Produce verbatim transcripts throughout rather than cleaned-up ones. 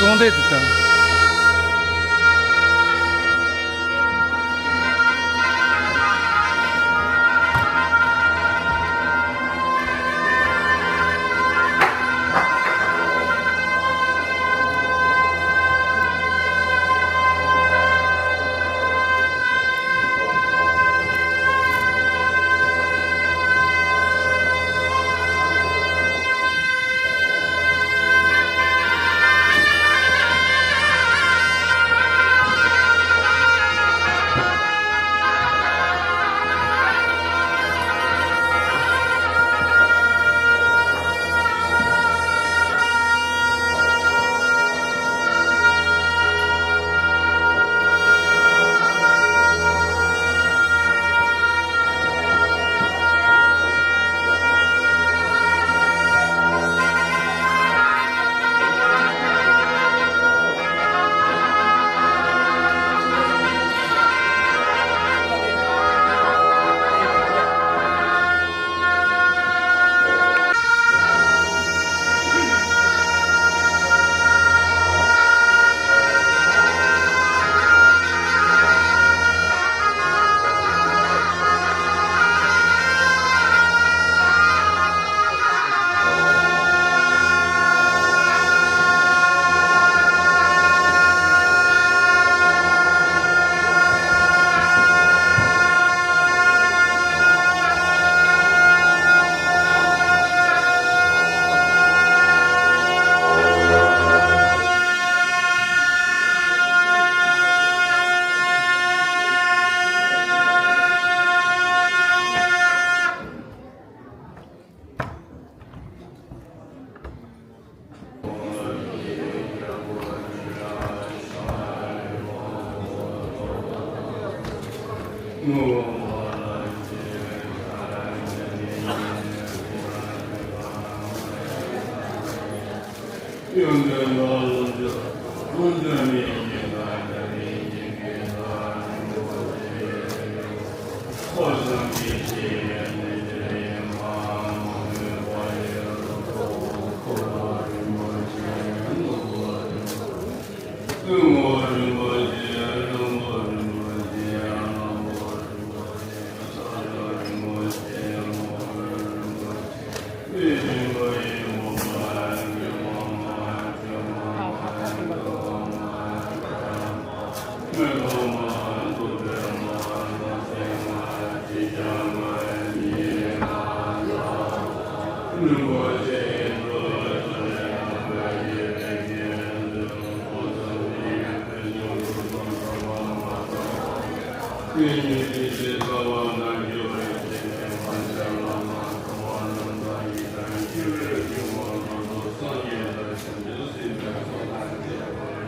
ཚོང་འབྲེལ་དུ་བཏང་།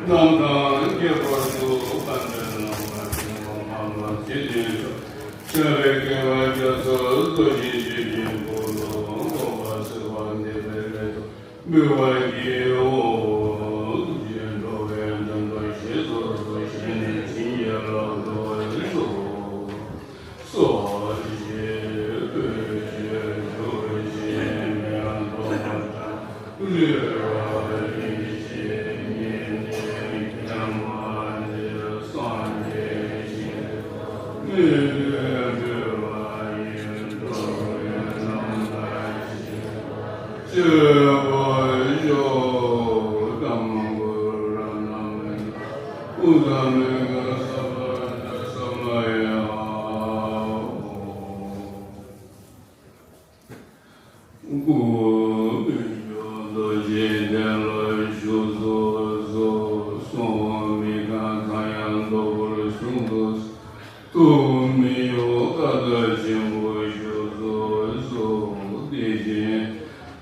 རྣམ་གྲངས་ཁྱད་པར་དུ་དཔལ་ལྡན་ནང་པ་ཆེན་པོ་འཕགས་པ་ཚེ་བརྟན་ཤོག །ཕྱག་འཚལ་བསྐལ་པ་རྒྱ་མཚོའི་རྡོ་རྗེ་ཆོས་ཀྱི་སྐུ་མདོག་འོད་དཔག་ཚལ་པ་འདི་ལས་འཕྲོ་འབུལ་བར་བགྱིའོ། ཐུགས་རྗེས་འགྲོ་བའི་དོན་དུ་ཞེས་སོགས་སུ་ཞལ་ནས་བྱིན་གྱིས་བརླབ་ཏུ་གསོལ། སོགས་ཀྱི་དབུས་ཀྱི་ཆོས་བཞིན་མི་ཡང་ཐོབ་པར་བྱ། ལུས་རབ་རིམ་བཞིན་ཉིད་ནས་མཁྱེན་པ་འདི་སངས་རྒྱས་ཞིང་མི་འདོད་འདོད་པ་ཡི་འགྲོ་བའི་ལམ་ལ་ཞིག་སྤྱོད་པར་ཤོག །དང་པོ་ར་ན་མི་ཀུ་ད་མི་ག་ས་པ་ད་ས་མ་ཡ། སྐུ་མི་འགྱུར་རྡོ་རྗེ་གདན་ལ་བཞུགས་སུ་གསོལ། སྲུང་མའི་ཁང་ཚང་ཡང་རྡོ་བུར་གཞུང་དུ་གསོལ། ཐུགས་མི་གཡོ་བཀའ་བརྡ་ཆེན་པོ་བཞུགས་སུ་གསོལ། དེ་བཞིན་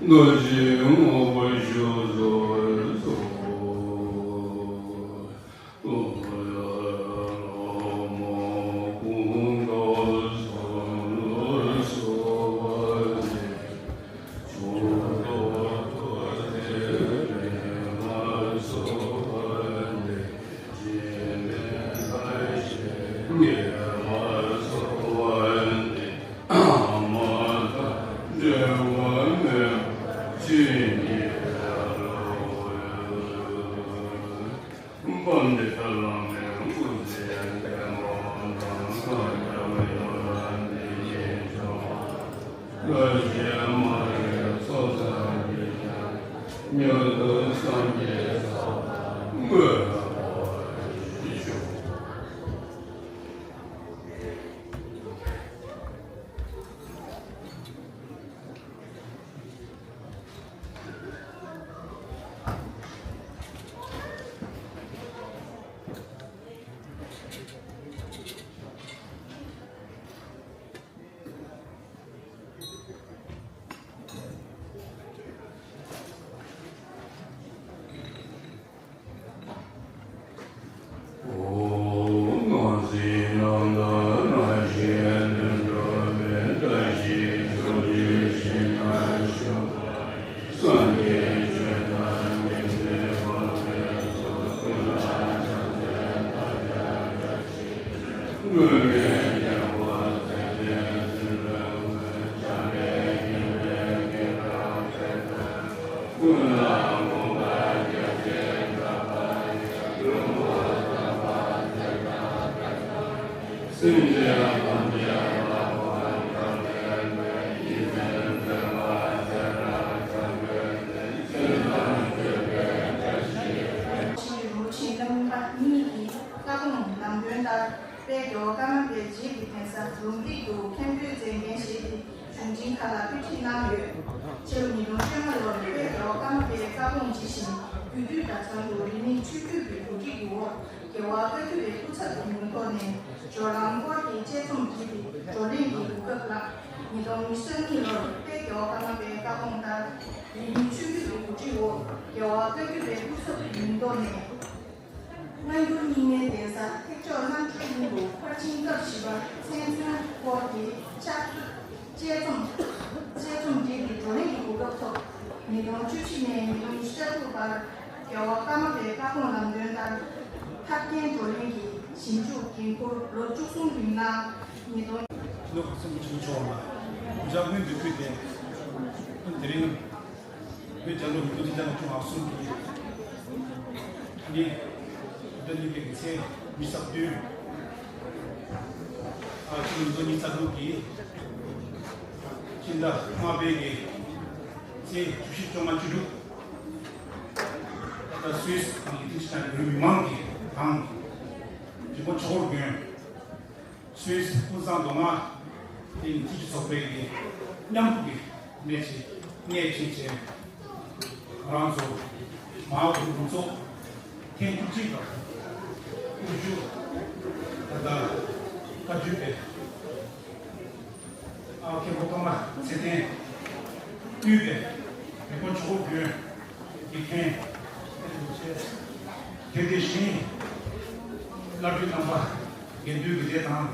རྡོ་རྗེ་དངོས་པོ་བཞུགས་སུ་གསོལ། བློ་ཞན་མ་རིག་ཚོགས་བསགས་པའི་ཕྱིར། མྱུར་དུ་སངས་རྒྱས་ས་དག་བཀོད་པར་ཤོག། ཕྱིའི་རུ་ཆེན་བླ་མ་གཉིས་ཀྱི་བཀའ་དགོངས་ལམ་སྟོན་ལྟར། དཔལ་རྒྱལ་བ་ཀརྨ་པའི་རྗེས་ཀྱི་གདན་ས་ལུང་རིགས་དུ་མཁན་པོའི་མཛད་འགན་བཞེས་ཏེ། གཞུང་འབྲེལ་ཁག་ལ་དཔེ་ཁྲིད་གནང་ཡོད། ཕྱི་ལོ་ཉིས་སྟོང་བཅོ་ལྔ་ལོར་དཔལ་རྒྱལ་བ་ཀརྨ་པའི་བཀའ་དགོངས་ཇི་བཞིན་རྒྱུད་སྟོད་གྲྭ་ཚང་དུ་རིས་མེད་ཆོས་བརྒྱུད་ཀྱི་གོ་སྒྲིག་འོག་རྒྱལ་བ་བཀའ་བརྒྱུད་པའི་སྐུ་ཚབ་ཀྱི་མིང་ཐོག་ནས་སྦྱོར་ལམ་སྐོར་གྱི་དཔྱད་རྩོམ་བྲིས་ཏེ་བགྲོ་གླེང་གི་གོ་སྐབས་བརླགས། ཉིས་སྟོང་ཉི་ཤུ་རྩ་གཉིས་ལོར་དཔལ་རྒྱལ་བ་ཀརྨ་པའི་བཀའ་དགོངས་ལྟར་རིས་མེད་ཆོས་བརྒྱུད་ཀྱི་གོ་སྒྲིག་འོག་རྒྱལ་བ་བཀའ་བརྒྱུད་པའི་སྐུ་ཚབ་ཀྱི་མིང་ཐོག་ནས། སྔ་འགྱུར་རྙིང་མའི་གདན་ས་ཐེག་མཆོག་རྣམ་འཕྲུལ་གླིང་དུ་ཕར་ཕྱིན་སྐབས་བཞི་པ་མཚན་མཚོན་སྐོར་གྱི་ཕྱག་ཚོད་དཔྱད་རྩོམ་དཔྱད་རྩོམ་བྲིས་ཏེ་བགྲོ་གླེང་གི་གོ་སྐབས་ཐོབ། ཉིས་སྟོང་བཅུ་བཞི་ནས་ཉིས་སྟོང་ཉི་ཤུ་རྩ་དྲུག་བར་རྒྱལ་བ་ཀརྨ་པའི་བཀའ་དགོངས་ལམ་སྟོན་ལྟར་ཐབས་མཁས་བགྲོ་གླེང་གི་ཞིབ་འཇུག་འགན་འཁུར་ལོ་བཅུ་གསུམ་རིང་གནང་། ཉིས་སྟོང་ལོ་ག་ཚོད་མི་ཆུང་ཆོག་ལ་འཇར་མན་དུ་ཕུལ་ཏེ་དེ་རིང་། བོད་རྒྱལ་ལོ་ཉིས་སྟོང་ཆིག་བརྒྱ་ལྔ་བཅུ་ང་གསུམ་གྱི་ནི་ཟླ་གཉིས་པའི་ཚེས་ཉི་ཤུ་རྩ་བདུན། ཨ་ཕྱི་ལོ་ཉིས་སྟོང་ཉི་ཤུ་རྩ་དྲུག་གི་སྤྱི་ཟླ་ལྔ་པའི་གི་ཚེས་བཅུ་བཞི་བཅོ་ལྔ་བཅུ་དྲུག་ད་ལྟ་སུད་སི་དང་ལི་ཐི་ཅི་ཊན་བོད་མི་མང་གི་དང་རི་བོ་ཆོས་འཁོར་དགོན། སུད་སི་ཀུན་བཟང་མདོ་སྔགས་གླིང་སྤྱི་སྤྱོད་ཚོགས་པའི་གི་མཉམ་དུ་གི་གནས་ཆེ་གནས་ཆེན་ཆེ། ང་རང་ཚོ་མ་འོངས་གྲོས་ཚོགས་ཐེངས་བཅུ་གཅིག་པ་དབུ་བཞུགས་ད་ལྟ་བཀའ་བརྒྱུད་པའི་ཨ་མཁན་པོ་ཀརྨ་ཚེ་བརྟན་དབུས་པའི་རི་བོ་ཆོས་འཁོར་དགོན། དགེ་རྒན། དེ་དེ་བཞིན་བླ་སྤྲུལ་རྣམ་པ་དགེ་འདུན་དགེ་ལྡན་དང་།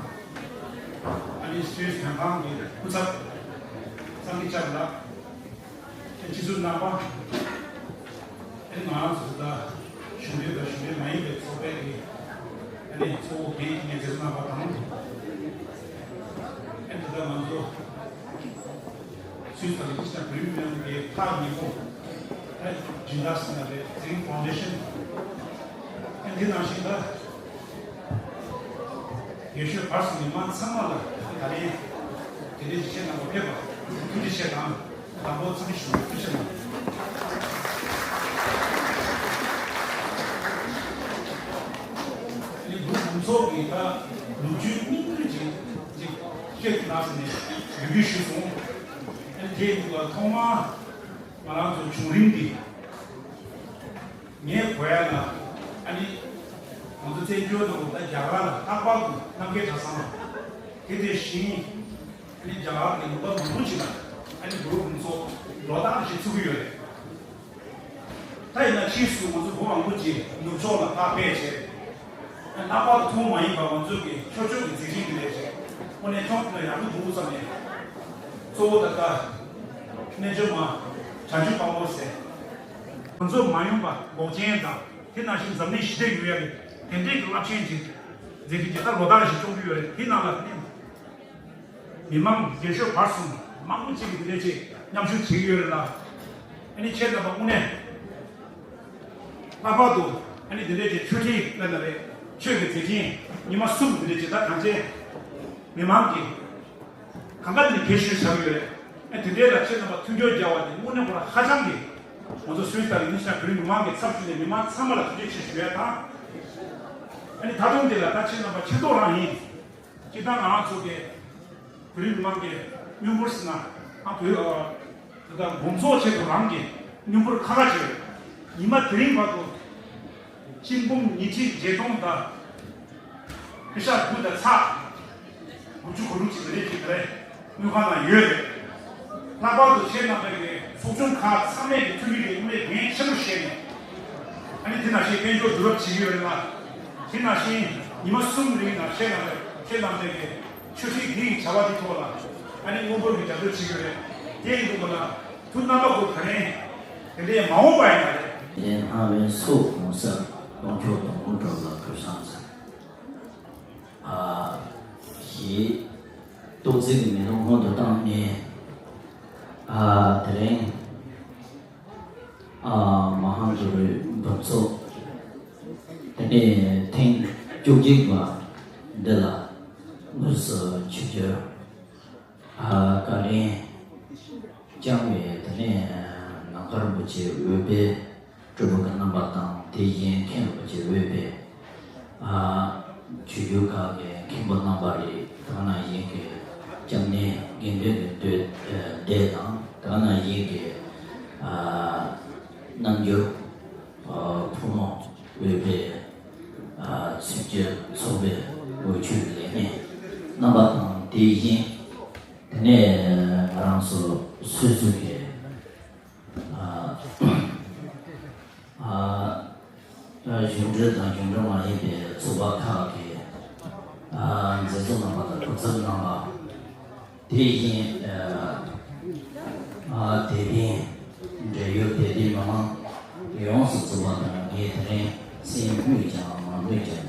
ཨ་ནི་སུད་སི་དོན་ཁང་གི་སྐུ་ཚབ་སངས་རྒྱས་ལྕགས་ལགས། སྤྱི་ཟུར་རྣམ་པ། ཨ་ནི་ང་རང་ཚོ་ད་གཞུང་འབྲེལ་དང་གཞུང་འབྲེལ་མ་ཡིན་པའི་ཚོགས་པའི་གི་ཨ་ནི་གཙོ་བོ་འགན་འཁྱེར་མཁན་མཛད་གཙོ་རྣམ་པ་དང་། ཨ་ནི་ད་ལྟ་ང་ཚོ། སུད་སི་དང་ལི་ཐི་ཅི་ཊན་བོད་མི་མང་གི་ཕར་ཉིན་མོ་ཨ་སྦྱིན་བདག་ཟེར་ན་རེད། ཛིང་ཕའུན་ཌེ་ཤན། ཨ་འདི་ནང་བཞིན་ད་ཡེ་ཤུ་བར་སུ་མི་མང་ཚང་མ་ལ་ད་རེས་དེ་འདྲའི་ཅིག་བྱེད་གནང་བ་ཕེབས་པ་ཐུགས་རྗེ་ཆེ་དང་དང་པོ་འཚམས་འདྲི་ཞུ་བའི་ཐུགས་རྗེ་གནང་། ཨ་ནི་འབྲུག་གྲོས་ཚོགས་ཀྱི་ད་ལོ་རྒྱུས་སྙིང་བསྡུས་ཅིག་ཅིག་བཤད་ཐུབ་ན་ཟེར་ནས་འབོད་སྐུལ་ཞུས་སོང་། ཨ་ནི་དེའི་ཐོག་ལ་ཐོག་མར་ང་རང་ཚོ་བྱུང་རིམ་འདི་ངས་གོ་ཡ་ལ་ཨ་ནི་ང་ཚོ་བཙན་བྱོལ་ནང་ལ་རྒྱ་གར་ལ་ལྷག་པར་དུ་རྣམ་རྒྱལ་གྲྭ་ཚང་ལ་དེ་དེ་བཞིན་ཨ་ནི་རྒྱ་གར་གྱི་ལུང་པ་མང་པོ་ཅིག་ལ་ཨ་ནི་འབྲུག་གྲོས་ཚོགས་ལོ་ལྟར་ཞིག་ཚུགས་ཀྱི་ཡོད་རེད། ད་ཡིན་ན་ཕྱིས་སུ་ང་ཚོ་བོད་མང་པོ་ཅིག་ནུབ་ཕྱོགས་ལ་ཕར་ཕེབས་བྱས། ལྷག་པར་དུ་ཐུན་མོང་མ་ཡིན་པ་ང་ཚོ་གི་ཆོས་ཕྱོགས་ཀྱི་མཛད་འཕྲིན་དེ་ལས་བྱས། དངོས་གནས་ཁྱོན་ནས་ཡག་པོ་འདུག་བསམ་ནས། གཙོ་བོ་ད་ལྟ་རྣལ་འབྱོར་མ་བྱང་ཆུབ་དཔལ་མོ་ཟེར། ང་ཚོ་མ་ཡོང་པ་འགོག་རྐྱེན་དང་དེ་ནང་བཞིན་འཛམ་གླིང་ཞི་བདེ་ཡོང་ཡ་གི་དེ་འདྲའི་གི་རླབས་ཆེན་ཅིག་མཛད་རྒྱུ་ཅིག་ད་ལོ་ལྟར་ཞིག་སྐྱོང་གི་ཡོད་རེད། དེ་ནང་ལ་ནི། མི་མང་རྒན་ཤོས་བར་གསུམ་མང་པོ་ཅིག་གིས་དེ་འདྲ་ཅིག་མཉམ་ཞུགས་བྱེད་ཀྱི་ཡོད་རེད་ལ། ཨ་ནི་ཁྱེད་རྣམ་པ་དངོས་གནས་ལྷག་པར་དུ་ཨ་ནི་དེ་འདྲ་ཅིག་ཆོས་ཁྲིད་ལབ་ན་རེད། ཆོས་ཀྱི་མཛད་འཕྲིན་ཉི་མ་གསུམ་དེ་འདྲ་ཅིག་ད་གང་ཅི་མི་མང་གིས་གང་ག་དེ་ནས་གལ་ཆེ་ཤོས་ཆགས་ཀྱི་ཡོད་རེད། དེ་འདྲའི་ལ་ཁྱེད་རྣམ་པ་མཐུན་སྦྱོར་རྒྱག་པ་དེ་དངོས་གནས་ཁོ་རང་ཧ་ཅང་གི་ང་ཚོ་སུད་སི་དང་ཡུ་ནི་ཤ་བོད་རིགས་མི་མང་གི་ཚབ་ཞུས་ནས་མི་མང་ཚང་མ་ལ་ཐུགས་རྗེ་ཆེ་ཞུ་ཡ་དང་། ཨ་ནི་ད་དུང་དེ་ལ་ད་ཁྱེད་རྣམ་པ་ཆེ་མཐོང་རང་ཡིན། སྤྱིར་བཏང་ང་རང་ཚོ་གི་བོད་རིགས་མི་མང་གི་མྱོང་འབོར་ཟེར་ན་ཨ་བོད་ཨ་ད་ལྟ་འགོ་ཚོགས་ཆེད་དུ་རང་གི་མྱོང་འབོར་ཁ་ཁ་བྱས་ཉི་མ་དེ་རིང་བར་དུ། གཅིན་འབུམ་ཉིས་ཁྲི་བརྒྱད་སྟོང་དང་། ཕི་ཤ་དགུ་དང་ཚག་དགུ་བཅུ་གོ་དྲུག་ཅིག་རེད་ཅིག་རེད། དངུལ་ཁང་ནང་ཡོད་རེད། ལྷག་པར་དུ་ཁྱེད་རྣམ་པའི་གི་ཚོགས་ཆུང་ཁག་ཚང་མས་ཀྱི་ཐུགས་ཀྱི་གི་དངུལ་ལས་འགན་ཆེན་པོ་བཞེས་ནས། ཨ་ནི་དེ་ནང་བཞིན་དཔལ་འབྱོར་བསྡུ་རུབ་བྱེད་ཀྱི་ཡོད་རེད་ལ། དེ་ནང་བཞིན་ཉི་མ་གསུམ་རིང་ནང་ཁྱེད་རྣམ་པའི་ཁྱེད་རྣམ་པའི་གི་ཆོས་ཁྲིད་འདི་ཡི་བྱ་བ་འདི་ཐོག་ལ་ཨ་ནི་དངོས་འབོར་གྱི་རྒྱབ་སྐྱོར་བྱེད་ཀྱི་ཡོད་རེད། དེ་ཡིན་དུས་ང་ལ་ཐུགས་རྣམ་པ་ཁོ་ག་རེ་དེ་འདྲའི་མ་འོངས་པ་ཡིན་ན་རེད། དེ་སྔ་བའི་སོགས་གོང་གསལ་ལྟོ་ཆོག་དང་དངོས་གྲུབ་ལ་གུས་བསམ་མཛད། ཨ། ཞེས་ཏོག་ཙེ་གི་མེ་ཏོག་སྔོན་དུ་བཏང་ནས། ཨ། དེ་རིང་ཨ། མ་ཧཱ་གུ་རུའི་འབུམ་ཚོགས་དེ་ནས་ཐེངས་བཅུ་གཅིག་པ་འདི་ལ་དངོས་སུ་ཆིབས་བསྒྱུར། ཨ། བཀའ་དྲིན་བསྐྱངས་པའི་དེ་ནས་ནམ་མཁའ་རིན་པོ་ཆེའི་འོད་དཔལ་སྤྲུལ་པ་གི་རྣམ་པ་དང་དེ་བཞིན་མཁན་རིན་པོ་ཆེའི་འོད་དཔལ། ཨ། ཆོས་བརྒྱུད་ཁག་གི་མཁན་པོ་རྣམ་པ་རེད། དེ་ནང་བཞིན་གྱི་སྐྱབས་གནས་དགེ་འདུན་གྱི་སྡེ་དང་དེ་ནང་བཞིན་གྱི་ཨ། རྣམ་འགྱུར་ཨ། ཕོ་མོ་འོས་པའི་ཨ། ཚོས་གྱོན་ཚོགས་པའི་འོས་ཆོས་ལས་སྣེ་རྣམ་པ་དང་དེ་བཞིན་དེ་ནས་ང་རང་ཚོ་སོ་སོ་གི་ཨ། ཨ། གཞུང་འབྲེལ་དང་གཞུང་འབྲེལ་མ་ཡིན་པའི་ཚོགས་པ་ཁག་གི་ཨ། མཛད་གཙོ་རྣམ་པ་དང་གོ་ཚབ་རྣམ་པ། དེ་བཞིན་ཨ། དད་ལྡན་འབྲེལ་ཡོད་དད་ལྡན་མི་མང་ཡོངས་སུ་རྫོགས་པ་དང་ངས་དེ་རིང་སེམས་སྨོས་ཀྱང་མ་སྨོས་ཀྱང་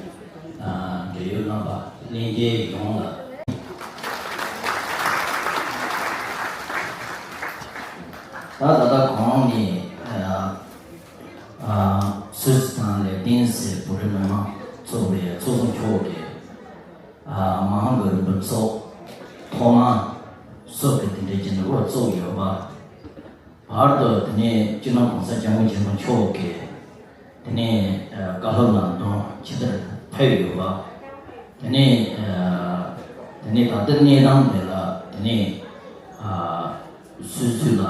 ཨ། འབྲེལ་ཡོད་རྣམ་པ་ལྷན་རྒྱས་ཡོངས་ལ། ད་ད་ལྟ་གོང་ནས་ཨ། ཨ། སུད་སི་དང་ལེག་ཏིན་སི་བོད་རིགས་མི་མང་ཚོགས་པའི་ཚོགས་གཙོ་མཆོག་གིས་ཨ། མ་ཧཱ་གུ་རུ་འབུམ་ཚོགས་ཐོག་མ་སོགས་ཀྱི་དེ་འདྲའི་ཅན་དབུ་བཙུགས་ཡོད་པ། བར་དུ་དེ་ནས་སྤྱི་ནོར་༸གོང་ས་༸སྐྱབས་མགོན་ཆེན་པོ་མཆོག་གིས་དེ་ནས་ཨ། བཀའ་སློབ་ལམ་སྟོན་ཇི་ལྟར་ཕེབས་ཡོད་པ། དེ་ནས་ཨ། དེ་ནས་ད་ལྟའི་གནས་སྟངས་དེ་ལ་དེ་ནས་ཨ། སུད་སི་ལ།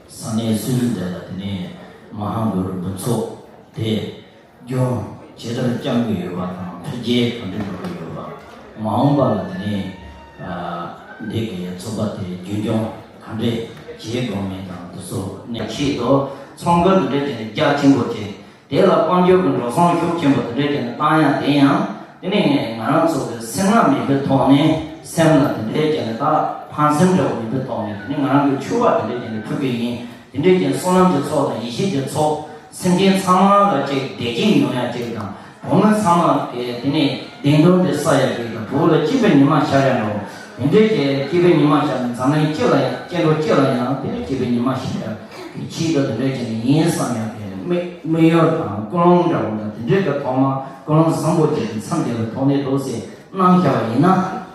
ས་གནས་སུད་སི་དེ་ལ་དེ་ནས་མ་ཧཱ་གུ་རུ་འབུམ་ཚོགས་དེ་རྒྱུན་ཇི་ལྟར་བསྐྱང་གི་ཡོད་པ་དང་འཕེལ་རྒྱས་ག་འདྲ་འགྲོ་གི་ཡོད་པ། མ་འོངས་པ་ལ་དེ་ནས་ཨ། འདི་གའི་ཚོགས་པ་དེ་རྒྱུན་སྐྱོང་ག་འདྲས་བྱེད་དགོས་མིན་དང་དེ་ཚོ་ནས་ཆེད་དུ་ཚོགས་འདུ་འདི་འདྲ་དེ་ནས་རྒྱ་ཆེན་པོ་བྱས། དེ་ལ་དཔལ་འབྱོར་གྱི་འགྲོ་སོང་ཤུགས་ཆེན་པོ་དེ་འདྲའི་དེ་ནས་བཏང་ཡང་དེ་ཡང་དེ་ནས་ང་རང་ཚོ་གི་སེམས་ངལ་མེད་པའི་ཐོག་ནས་སེམས་ལ་དེ་འདྲའི་དེ་ནས་ད་ཕངས་སེམས་འདྲ་བོ་མེད་པའི་ཐོག་ནས་དེ་ནས་ང་རང་གི་ཕྱུ་པ་དེ་འདྲའི་དེ་ནས་ཕུལ་གི་ཡིན། དེ་འདྲའི་དེ་ནས་བསོད་ནམས་ཀྱི་ཚོགས་དང་ཡེ་ཤེས་ཀྱི་ཚོགས་སེམས་ཅན་ཚང་མ་ལ་ཅིག་བདེ་སྐྱིད་ཡོང་ཡ་ཅིག་དང་བུ་མོ་ཚང་མ་གི་དེ་ནས་བདེན་དོན་དེ་གསལ་ཡ་ཅིག་དང་བུ་ལ་སྐྱིད་པའི་ཉི་མ་ཤར་ཡ་འགྲོ། དེ་འདྲའི་དེ་སྐྱིད་པའི་ཉི་མ་ཤར་ནས་འཛམ་གླིང་སྤྱི་ལ་ཡང་སྐྱེ་འགྲོ་སྤྱི་ལ་ཡང་དེ་ནས་སྐྱིད་པའི་ཉི་མ་ཤར་ཡ། གི་ཆེད་དུ་དེ་འདྲའི་བྱས་ནས་ཡིན་བསམ་ཡག་གི་དམིགས་དམིགས་ཡུལ་དང་ཀུན་སློང་འདྲ་བོ་དང་དེ་འདྲའི་གི་ཐོག་མ་ཀུན་སློང་བཟང་པོ་ཅིག་གི་མཚམས་དེ་ལ་ཐོག་ནས་འདུག་སེ་གནང་བཞག་པ་ཡིན་ན།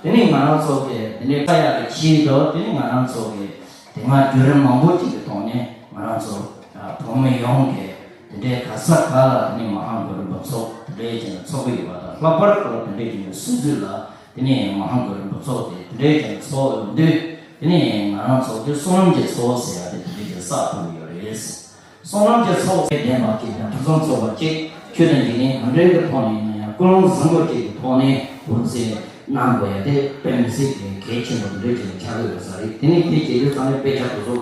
དེ་ནས་ང་རང་ཚོ་གི་དེ་འདྲའི་ས་ཡག་གི་ཆེད་དུ་དེ་ནས་ང་རང་ཚོ་གི་དེ་སྔ་བརྒྱུད་རིམ་མང་པོ་ཅིག་གི་ཐོག་ནས་ང་རང་ཚོ་བོད་མི་ཡོངས་ཀྱི་དེ་འདྲའི་ག་ས་ག་ལ་དེ་ནས་མ་ཧཱ་གུ་རུ་འབུམ་ཚོགས་དེ་འདྲའི་བྱས་ནས་ཚོགས་ཀྱི་ཡོད་པ་དང་། ལྷག་པར་དུ་དེ་འདྲའི་བྱས་ནས་སུད་སི་ལ། དེ་ནས་མ་ཧཱ་གུ་རུ་འབུམ་ཚོགས་དེ་དེ་འདྲའི་ཀྱང་ཚོགས་ཡོང་དུས། དེ་ནས་ང་རང་ཚོགས་ཀྱི་བསོད་ནམས་ཀྱི་ཚོགས་ཟེར་ཡ་དེ་དེ་འདྲའི་ཀྱང་བསགས་ཐུབ་ཡོད་རེད། བསོད་ནམས་ཀྱི་ཚོགས་ཟེར་བདེན་པ་གཅིག་དང་ཕུན་སུམ་ཚོགས་པ་གཅིག་ཆོས་དང་འཇིག་རྟེན་གང་འདྲའི་གི་ཐོག་ནས་ཡིན་ན་ཡང་ཀུན་སློང་བཟང་པོ་གཅིག་གི་ཐོག་ནས་འོད་ཟེར་གནང་དགོས་ཡ་དེ་དཔེ་མི་སྲིད་གི་གལ་ཆེན་པོ་དེ་འདྲའི་ཅིག་ཆགས་ཀྱི་ཡོད་ས་རེད། དེ་ནས་དེ་བྱེད་དུས་ཙང་ནས་དཔེ་ཆ་དེ་ཚོ།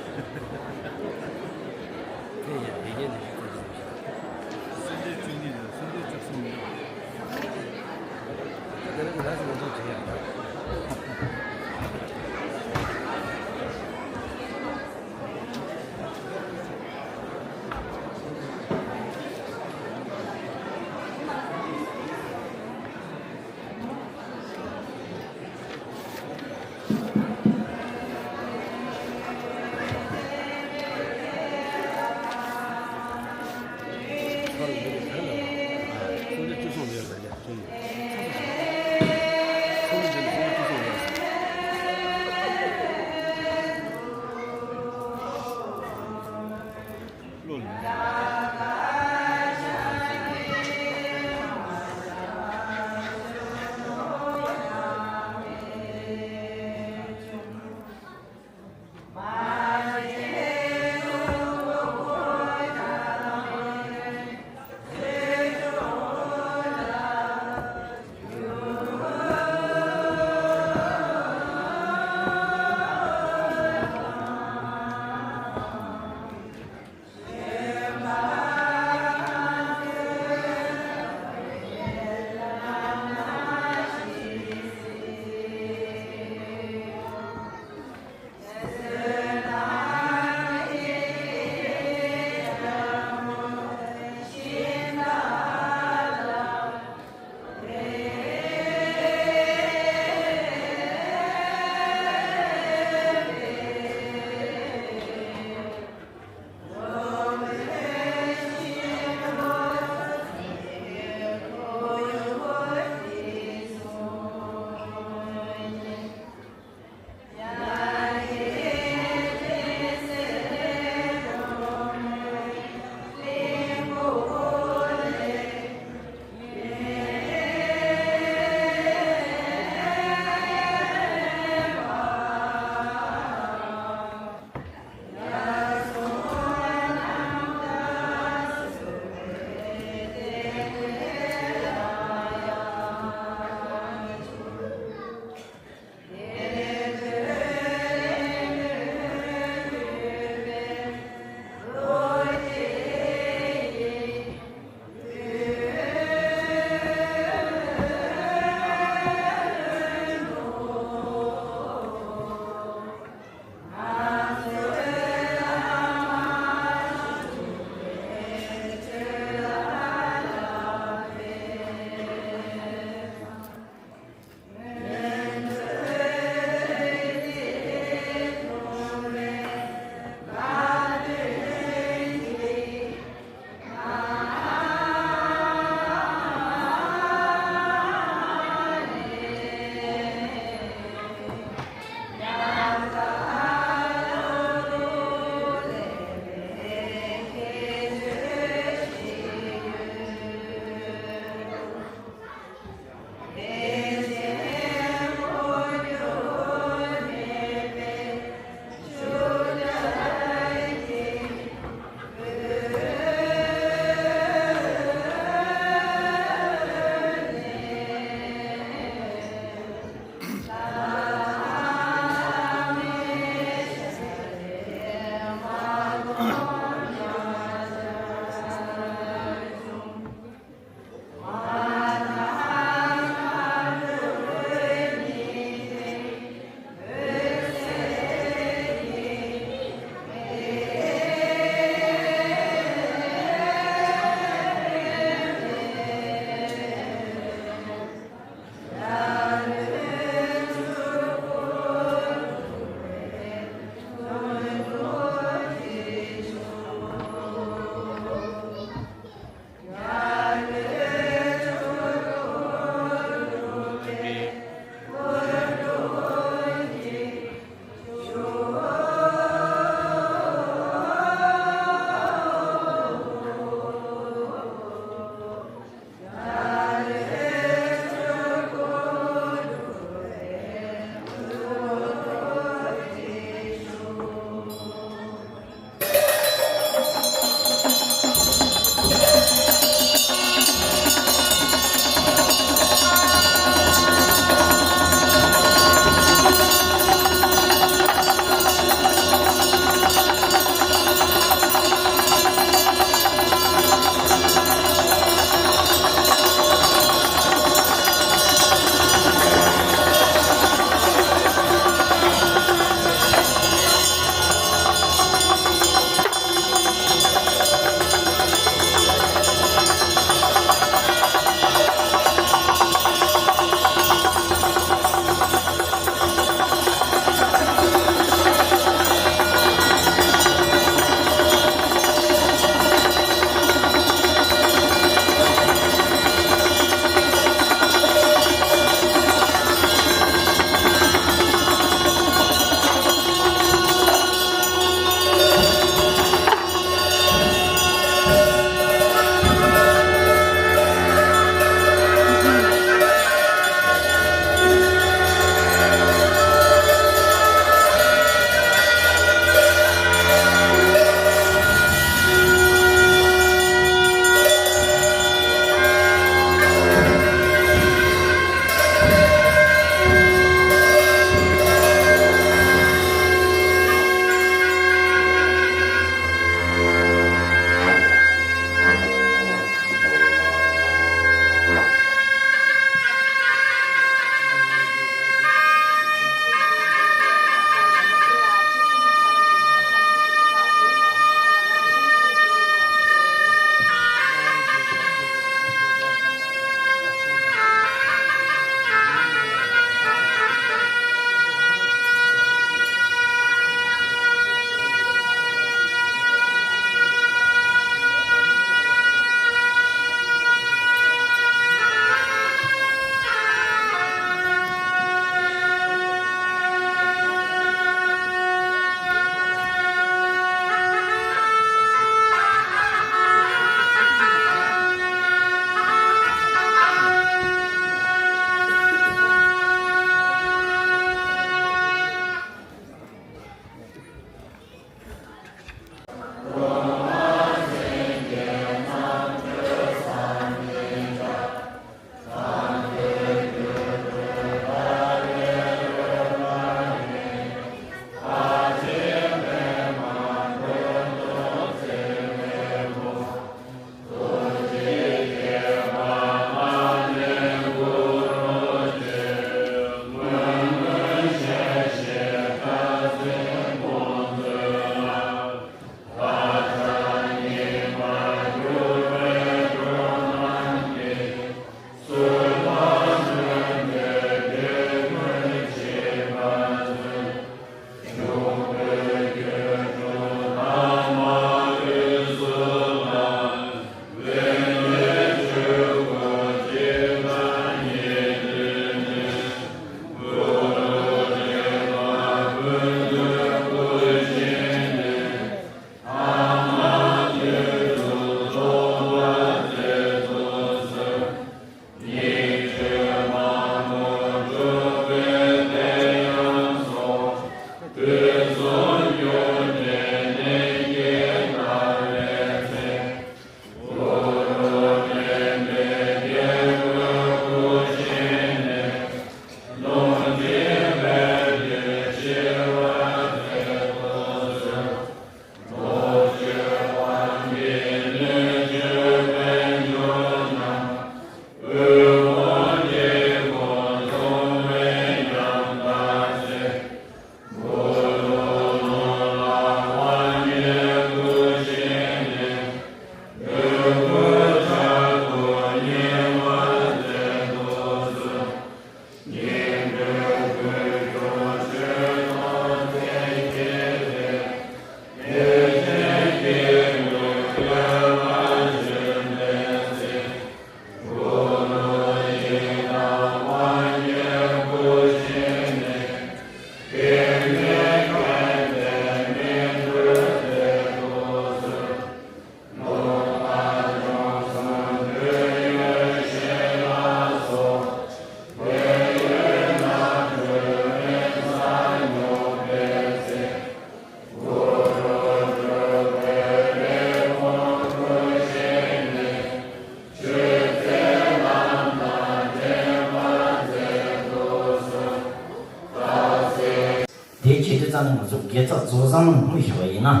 དགེ་རྩ་རྫོགས་བཟང་ནས་སྔོན་བཞག་པ་ཡིན་ན།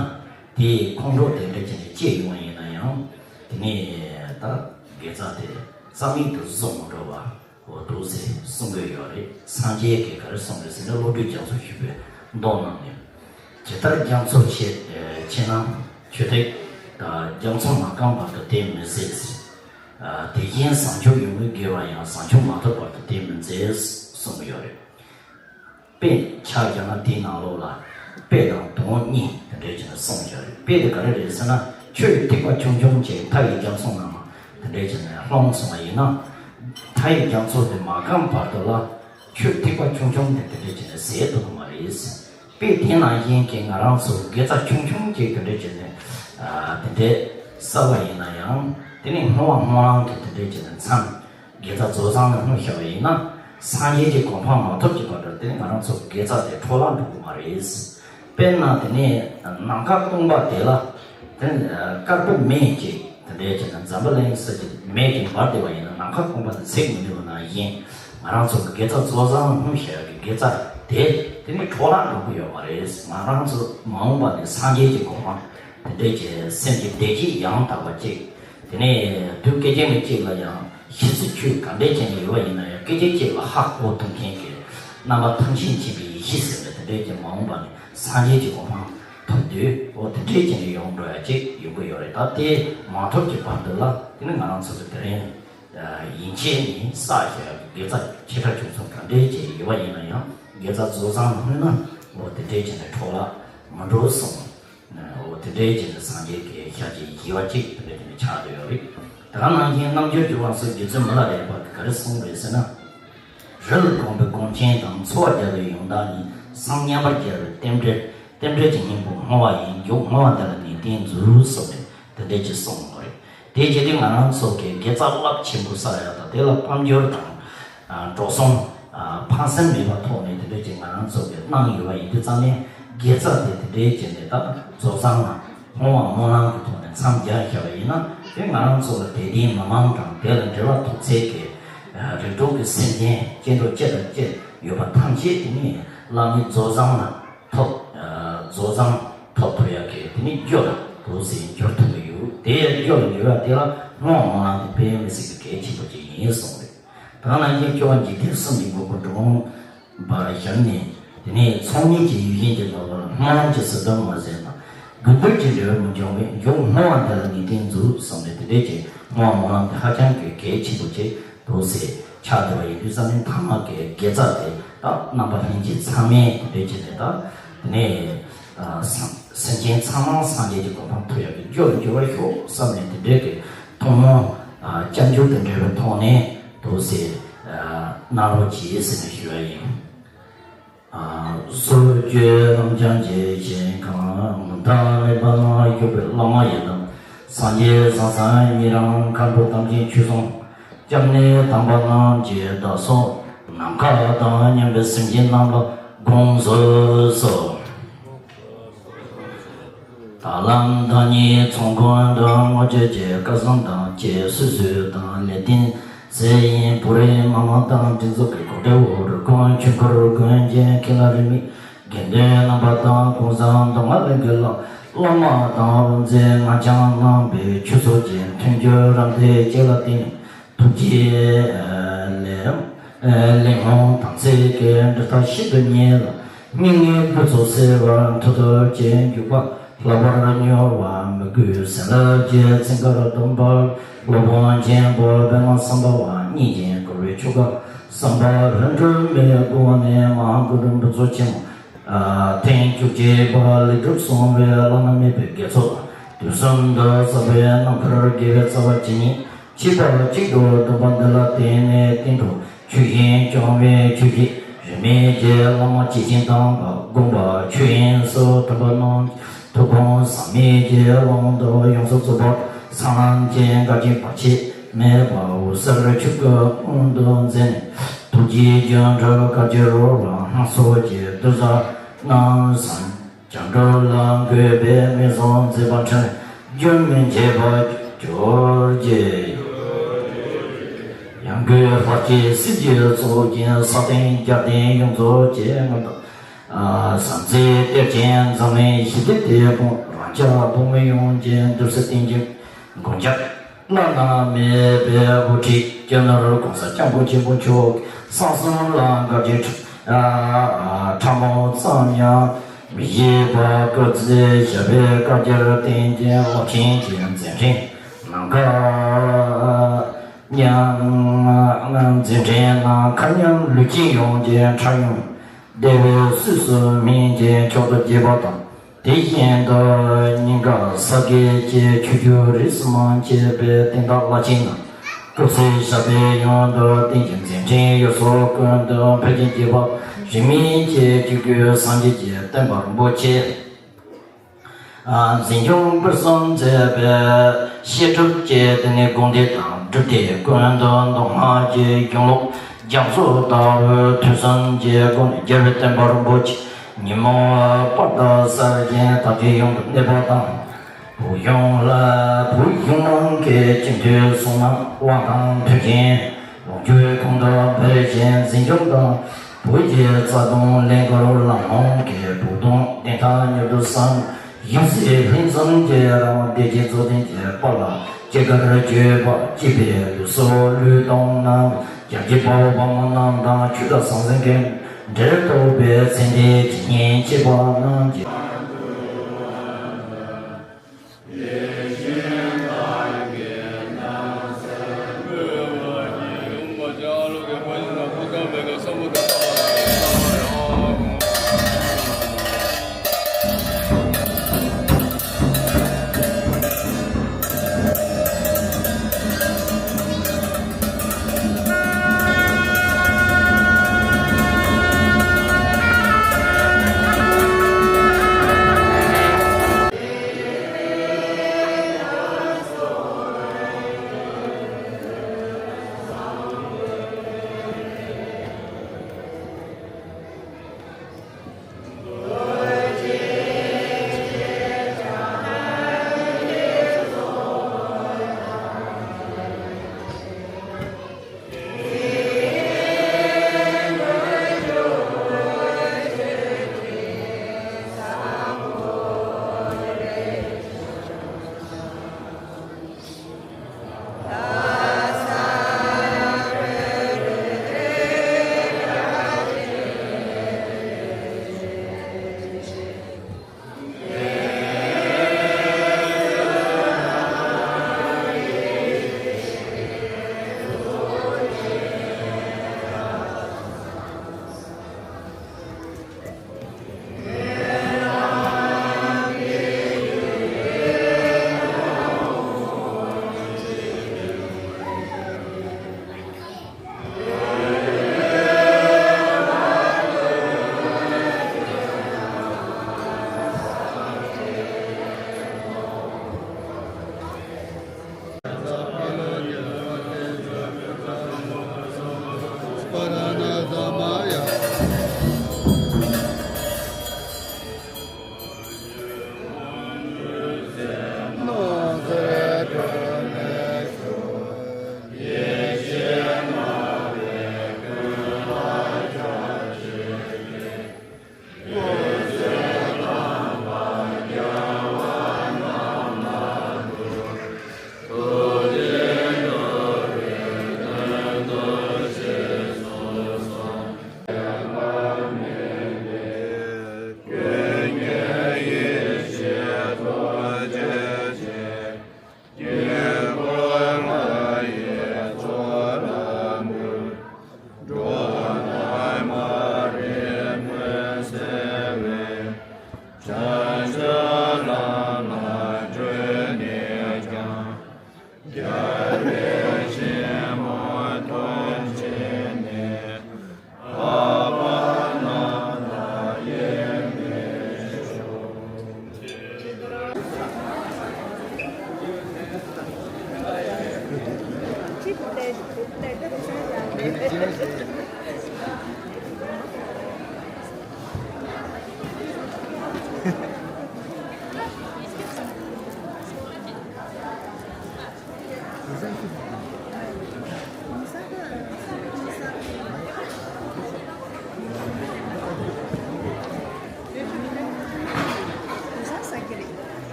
དེའི་ཁོང་ཁྲོ་དེ་འདྲ་བྱས་ནས་སྐྱེས་ཡོང་བ་ཡིན་ན་ཡང་། དེ་ནས་ད་དགེ་རྩ་དེ་རྩ་མེད་དུ་བཟོ་མི་འགྲོ་བ། འོ་འདུག་ཟེར་གསུང་གི་ཡོད་རེད། སངས་རྒྱས་ཀྱིས་ག་རེ་གསུངས་རེད་ཟེར་ན། བློ་གྲོས་རྒྱ་མཚོ་ཞེས་པའི་མདོ་ནང་ནས། ཇི་ལྟར་རྒྱ་མཚོ་ཆེ་ཆེ་ན་ཆུ་ཐིགས་དང་། རྒྱ་མཚོ་མ་སྐམ་བར་དུ་དེ་མི་ཟད། དེ་བཞིན་བཟང་ཕྱོགས་ཡོང་གི་དགེ་བ་ཡང་བཟང་ཕྱོགས་མ་ཐོབ་བར་དུ་དེ་མི་མཛད་གསུངས་ཡོད་རེད། དཔེ་ཆ་བཞག་ན་དེའི་ནང་ལོགས་ལ་དཔེ་དང་དོན་གཉིས་དེ་འདྲས་བྱས་ནས་གསུངས་བཞག་རེད། དཔེ་དེ་ག་རེ་རེད་ཟེར་ན། ཆུའི་ཐིགས་པ་ཆུང་ཆུང་ཅིག་མཐའ་ཡི་རྒྱ་མཚོ་ནང་དེ་འདྲས་བྱས་ནས་ལྷུང་སོང་བ་ཡིན་ན། མཐའ་ཡི་རྒྱ་མཚོ་དེ་མ་སྐམ་བར་དུ་ལ་ཆུའི་ཐིགས་པ་ཆུང་ཆུང་དེ་དེ་འདྲས་བྱས་ནས་ཟད་ཐུབ་ཀྱི་མ་རེད། དཔེ་དེ་ནང་བཞིན་གྱི་ང་རང་ཚོ་དགེ་རྩ་ཆུང་ཆུང་ཅིག་དེ་འདྲས་བྱས་ནས་ཨ་དེ་འདྲས་བསགས་པ་ཡིན་ན་ཡང་། དེ་ནི་སྔོན་མ་སྨོན་ལམ་གྱི་དེ་འདྲས་བྱས་ནས་མཚམས། དགེ་རྩ་རྫོགས་བཟང་ནས་སྔོན་བཞག་པ་ཡིན་ན། སངས་རྒྱས་ཀྱི་གོ་འཕང་མ་ཐོབ་ཀྱི་བར་དུ་དེ་ནི་ང་རང་ཚོ་དགེ་རྩ་དེ་འཕྲོ་བརླག་འགྲོ་གི་མ་རེད། དཔེར་ན་དེ་ནི་ནམ་མཁའ་སྟོང་པ་དེ་ལ་དེ་ནི་དཀར་པོ་མེ་གཅིག་དེ་འདྲའི་བྱས་ན་འཛམ་བུ་གླིང་ས་གི་མེ་གིས་འབར་བསྡད་པ་ཡིན་ན། ནམ་མཁའ་སྟོང་པ་དེ་འཚིག་མི་ནུས་པ་ནང་བཞིན། ང་རང་ཚོ་གི་དགེ་རྩ་རྫོགས་བཟང་སྔོན་བཞག་གི་དགེ་རྩ་དེ་དེ་ནི་འཕྲོ་བརླག་འགྲོ་གི་ཡོད་མ་རེད། ང་རང་ཚོ་མ་འོངས་པ་ནས་སངས་རྒྱས་ཀྱི་གོ་འཕང་དེ་འདྲའི་བྱས། སེམས་ཀྱི་བདེ་སྐྱིད་ཡང་དག་པ་ཅིག་དེ་ནས་དུས་སྐད་ཅིག་མ་གཅིག་ལ་ཡང་ཤི་ཚེ་ཆོས་ག་འདྲས་ཅན་ཡོད་པ་ཡིན་ན་ཡང་། སྐད་ཅིག་གཅིག་ལ་ཧ་གོ་ཐུབ་མཁན་གྱི་རྣམ་པ་ཐམས་ཅད་མཁྱེན་པའི་ཡེ་ཤེས་ཟེར་བའི་དེ་འདྲས་ཀྱི་མ་འོངས་པ་ནས་སངས་རྒྱས་ཀྱི་གོ་འཕང་ཐོབ་དུས། འོ་དེ་འདྲས་ཅན་ཡོང་འགྲོ་ཡ་ཅིག་ཡོང་གི་ཡོད་རེད། ད་དེ་མ་ཐོབ་ཀྱི་བར་དུ་ལ་དེ་ནི་ང་རང་ཚོ་གི་དེ་རིང་ཡན་ཆད་ནས་བསགས་བཞག་གི་དགེ་རྩ་ཆེ་ཕྲ་ཆུང་གསུམ་ག་འདྲས་ཅན་ཡོད་པ་ཡིན་ན་ཡང་། དགེ་རྩ་རྫོགས་བཟང་ནས་སྔོན་ན་འོ་དེ་འདྲས་ཅན་ནས་འཕྲོ་བརླག་མ་འགྲོ་གསུངས། འོ་དེ་འདྲའི་རྗེས་ནས་སངས་རྒྱས་ཀྱི་ཞལ་གྱི་ཞི་བ་གཅིག་དེ་འདྲ་དེ་འདྲ་ཆགས་བསྡད་ཡོད་རེད། དེ་ག་ནང་བཞིན་རྣལ་འབྱོར་གྱི་དབང་ཕྱུག་རྗེ་བཙུན་མི་ལ་རས་པ་གིས་ག་རེ་གསུངས་རེད་ཟེར་ན། རི་ལ་གོམས་པའི་གོམས་ཆེན་དང་། འཚོ་བ་རྒྱལ་བའི་ཡོན་བདག་ཉིད། སེམས་མཉམ་པར་རྒྱལ་བའི་རྟེན་འབྲེལ། རྟེན་འབྲེལ་གྱི་སྙིང་པོ་བསྔོ་བ་ཡིན། མཇུག་བསྔོ་བ་འདི་ལ་ནན་ཏན་མཛོད་གསུངས་ནས་དེ་འདྲ་ཅིག་གསུངས་ཡོད་རེད། དེ་བྱས་དུས་ང་རང་ཚོ་གི་དགེ་རྩ་རླབས་ཆེན་པོ་བསགས་ཡ་དང་། དེ་ལ་དཔལ་འབྱོར་དང་ཨ་འགྲོ་སོང་ཨ་ཕངས་སེམས་མེད་པའི་ཐོག་ནས་དེ་འདྲ་ཅིག་ང་རང་ཚོ་གིས་གནང་ཡོད་པ་ཡིན་དུས་ཙམ་ནས། དགེ་རྩ་དེ་དེ་འདྲའི་བྱས་ནས་ད་རྫོགས་བཟང་ལ་བསྔོ་བ་སྨོན་ལམ་གྱི་ཐོག་ནས་མཚམས་སྦྱར་བཞག་པ་ཡིན་ན། དེ་ང་རང་ཚོ་ལ་དད་ལྡན་མི་མང་དང་། དེ་ལ་འབྲེལ་བ་ཐོགས་ཚད་ཀྱི་ཨ་རིགས་དྲུག་གི་སེམས་ཅན་སྐྱེ་འགྲོ་ཅི་དང་ཅི་ཡོད་པ་ཐམས་ཅད་དེ་ནི་བླ་མེད་རྫོགས་བཟང་ལ་ཐོབ། ཨ་རྫོགས་བཟང་ཐོབ་ཐུབ་ཡག་གི་དེ་ནི་རྒྱུ་ལ་འདུག་སེ་འགྱུར་ཐུབ་ཀྱི་ཡོད། དེ་རྒྱུ་ལ་འགྱུར་བ་དེ་ལ་བསྔོ་བ་སྨོན་ལམ་དེ་དཔེ་མི་སྲིད་པའི་གལ་ཆེན་པོ་ཅིག་ཡིན་གསུངས་རེད། དེ་ནང་བཞིན་སྐྱོབ་པ་འཇིག་རྟེན་གསུམ་གྱི་མགོན་པོ་འགྲོ་མགོན་པ་ཞབས་ནས། དེ་ནས་ཚོགས་གཉིས་ཀྱི་ཡུལ་ཅན་གྱི་བླ་མ་ལ། སྨོན་ལམ་གྱི་ཟུར་དུ་མ་ཟད་ན། དགོས་འདོད་ཀྱི་འབྲས་བུ་མི་འབྱུང་བས། མཇུག་བསྔོ་བ་འདི་ལ་ནན་ཏན་མཛོད་གསུངས་ནས། དེ་འདྲའི་ཅིག་བསྔོ་བ་སྨོན་ལམ་དེ་ཧ་ཅང་གི་གལ་ཆེན་པོ་ཅིག་འདུག་སེ་ཆགས་བསྡད་པ་ཡིན་དུས་ཙམ་ནས། མཐའ་མ་གི་དགེ་རྩ་དེ་ད་རྣམ་པ་ལྷན་རྒྱས་ཚང་མས་དེ་འདྲའི་བྱས་ནས། ད་དེ་ནས་ཨ་སེམས་ཅན་ཚང་མ་སངས་རྒྱས་ཀྱི་གོ་འཕང་ཐོབ་ཡག་གི་རྒྱུ་ལ་འགྱུར་བར་ཤོག་བསམ་ནས། དེ་འདྲའི་གི་ཐུགས་སྨོན་ཨ་སྐྱབས་འཇུག་དང་འབྲེལ་བའི་ཐོག་ནས་འདུག་སེ་ཨ་གནང་རོགས་གྱིས་ཟེར་ནས་ཞུ་བ་ཡིན། ཨ་སོགས་བརྒྱུད་རྣམ་བསྐྱངས་ཀྱི་ཞིང་ཁམས། མུ་མཐའ་མེད་པ་ན་བཞུགས་པའི་བླ་མ་ཡི་དམ། སངས་རྒྱས་ཟང་ཟིང་ཉན་རང་། མཁའ་འགྲོ་དམ་ཅན་ཆོས་སྲུང་། སྐྱབས་གནས་དམ་པ་རྣམས་ཀྱི་བདག་སོགས། ནམ་མཁའ་དང་མཉམ་པའི་སེམས་ཅན་རྣམས་ལ་དགོངས་སུ་གསོལ། ད་ལམ་བདག་ཉིད་ཚོགས་མགོན་དུ་བསྔོ་བྱས་ཀྱི། བསྐལ་བཟང་དང་བཅས་སུད་སི་དང་ལེགས་ལྡན་ཟེར་ཡིན། བོད་རིགས་མི་མང་དང་སྒྲིག་འཛུགས་ཀྱི་གོ་སྒྲིག་འོག་རུ་དགོན་ཆོས་འཁོར་དགོན་གྱི་མཁན་བླ་རིས་མེད་དགེ་འདུན་རྣམ་པ་དང་། གུང་སེང་མདོ་སྔགས་གླིང་གི་བླ་བླ་མ་དང་དབུ་མཛད་སྔགས་འཆང་རྣམ་པས་ཆོས་ཚོགས་ཀྱི་མཐུན་འགྱུར་རམ་འདེགས་བཅས་ལ་བརྟེན་ནས། ཐུགས་རྗེ་ལས་ལས་སྔོན་དམ་ཚིག་གི་འབྲེལ་ཐག་ཤིན་ཏུ་ཉེ་ལ། སྙིགས་ལྔའི་རྒུད་ཚོགས་སེལ་བར་མཐུ་སྟོབས་ཀྱི་འཇུག་པ། ལྷག་པར་མྱུར་བ་མི་དགོས་བྱིན་རླབས་ཀྱི་ཚིག་འགར་སྡོམ་པ། སློབ་དཔོན་ཆེན་པོ་པདྨ་སམ་བྷ་བ་གཉིས་ཀྱིས་བསྐོར་བའི་ཆོ་ག་བསམ་པ་ལྷུན་གྲུབ་མའི་སྒོ་ནས་མ་ཧཱ་གུ་རུ་འབུམ་ཚོགས་ཆེན་མོ་ཐེངས་བཅུ་གཅིག་པ་ལེགས་གྲུབ་སོང་བའི་བླ་ན་མེད་པའི་དགེ་ཚོགས་དུས་གསུམ་དུ་བསགས་པའི་རྣམ་དཀར་དགེ་བའི་རྩ་བ་ཇི་སྙེད་མཆིས་པ་གཅིག་ཏུ་བསྡོམས་པ་འདི་ལ་བརྟེན་ནས། བསྟན་འགྲོ་ཆོས་བཞིན་སྐྱོང་བའི་ཆོས་ཀྱི་རིས་མེད་ཀྱི་བླ་མ་སྐྱེས་ཆེན་དམ་པ་དགོངས་པ་ཆོས་དབྱིངས་སུ་ཐིམ་པ་རྣམས་ཐུགས་དགོངས་ཟག་མེད་ཀྱི་དབང་དུ་ཡོངས་སུ་རྫོགས་པར་སྨོན་ལམ་གྱི་འགལ་རྐྱེན་བར་ཆད་མེད་པ་འོད་གསལ་ཆོས་སྐུ་མངོན་དུ་མཛད་ནས། ཐུགས་རྗེའི་སྒྱུ་འཕྲུལ་དཀའ་སྤྱད་རོལ་པ་སྣ་ཚོགས་ཀྱི་བདུད་རྩི་རྣམས་སངས་སྐྱབས་འགྲོ་ལ་འགོད་པའི་མིང་བཟང་མཛད་པ་འཕྲིན་རྒྱུན་མི་འཆད་པར་གྱུར་ཅིག། ཡང་སྒོས་ལྷར་བཅས་སྲིད་ཞིའི་ཚོགས་ཀྱི་ས་སྟེང་རྒྱལ་བསྟན་ཡོངས་རྫོགས་ཀྱི་མངའ་བདག་ཟང་ཟིང་གཏེར་ཆེན་འཛམ་གླིང་ཞི་བདེ་དེད་དཔོན། རང་ཅག་བོད་མི་ཡོངས་ཀྱི་འདུག་སེམས་གཏིང་ཀྱི་མགོན་སྐྱབས། བླ་ན་མེད་པའི་དབུ་ཁྲིད་སྐྱབས་མགོན་གོང་ས་སྐྱབས་མགོན་ཆེན་པོ་མཆོག་གསང་གསུམ་ལ་དགའ་བདེ་ཕྲ་མོ་ཙམ་ཡང་མི་བཞེས་པར་སྐུ་ཚེ་ཞབས་པད་བསྐལ་བརྒྱར་བརྟན་ཅིང་བློ་ཆེན་གྱི་མཛད་འཕྲིན་ནམ་མཁའ་མཉམ། མཛད་འཕྲིན་ནམ་མཁའ་མཉམ། ལུས་ཅན་ཡོངས་ཀྱི་ཕྲ་ཡང་བདེ་བའི་གསོས་སུ་སྨིན་ཅིང་མཆོག་ཏུ་གྱུར་པ་དང་། དེ་བཞིན་དུ་སྙིང་ག་ས་དགེ་བཅུའི་ཆོས་བརྒྱུད་རིས་སུ་མ་ཆད་པའི་བསྟན་བདག་བླ་ཆེན་རྣམས་སྐུ་ཚེ་ཞབས་པད་ཡུན་དུ་བརྟན་ཅིང་མཛད་འཕྲིན་ཡུལ་སོགས་ཀུན་ཏུ་འཕེལ་ཞིང་རྒྱས་པ་རིང་མིན་གྱི་སྤྱི་སྒོས་སངས་རྒྱས་ཀྱི་བསྟན་པ་རིན་པོ་ཆེ། འཛིན་སྐྱོང་སྤེལ་གསུམ་མཛད་པའི་བཤད་སྒྲུབ་ཀྱི་དེ་ནས་དགོངས་དོན་དང་སྒྲུབ་སྡེ་ཀུན་ཏུ་མདོ་སྔགས་ཀྱི་གཞུང་ལུགས་རྒྱ་མཚོ་ལྟ་བུའི་ཐོས་བསམ་གྱི་སྒོ་ནས་རྒྱལ་བའི་བསྟན་པ་རིན་པོ་ཆེ་ཉིན་མོ་བར་དུ་གསལ་ཞིང་དར་རྒྱས་ཡོང་དུ་གནས་པ་དང་། བོད་གཞུང་ལ་བོད་གཞུང་མང་གི་སྤྱི་འཐུས་གསུང་གནང་དབང་དང་མཐུན་ཞིང་ལོ་རྒྱུས་གོང་དུ་འཕེལ་ཞིང་འཛིན་སྐྱོང་དང་། བོད་ཀྱི་རྩ་དོན་ལས་འགུལ་ལམ་ལྷོང་གི་བོད་དོན་བདེན་མཐའ་མྱུར་དུ་གསལ། ཡིན་ཚེ་ལྷན་འཛོམས་ཀྱི་རང་དབང་བདེ་སྐྱིད་འཚོ་བརྟན་གྱི་དཔལ་ལ་སྐྱེ་རྒ་ན་འཆི་བ་སྐྱིད་པའི་ལུས་སྲོག་བློས་གཏོང་གནང་། རྒྱལ་གཅེས་དཔའ་བོ་དཔའ་མོ་རྣམས་དང་ཆོས་དང་ཟང་ཟིང་གི་འབྲེལ་ཐོགས་པའི་མཚན་ལྡན་བྱེད་ཉེན་བྱེད་པ་རྣམས་ཀྱི།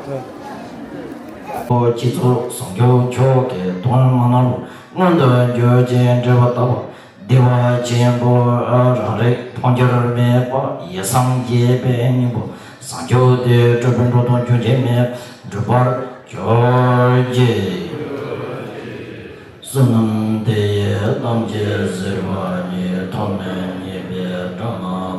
སྤྱི་གཙུག་བཟང་སྐྱོང་མཆོག་གི་ཐུགས་སྨོན་རྣམས་མངོན་དུ་གྱུར་ཅིང་འགྲུབ་པ་ལྟ་བུ། བདེ་བ་ཆེན་པོ་རང་རིག་འཕོ་འགྱུར་མེད་པ་ཡེ་སངས་རྒྱས་པའི་སྙིང་པོ་བཟང་སྤྱོད་དེ་སྤྲུལ་པའི་འགྲོ་དོན་རྒྱུན་ཆད་མེད་འགྲུབ་པར་གྱུར་ཅིག་བསོད་ནམས་དེ་ཡིས་ཐམས་ཅད་གཟིགས་པ་ཉིད། ཐོབ་ནས་ཉེས་པའི་དགྲ་རྣམས་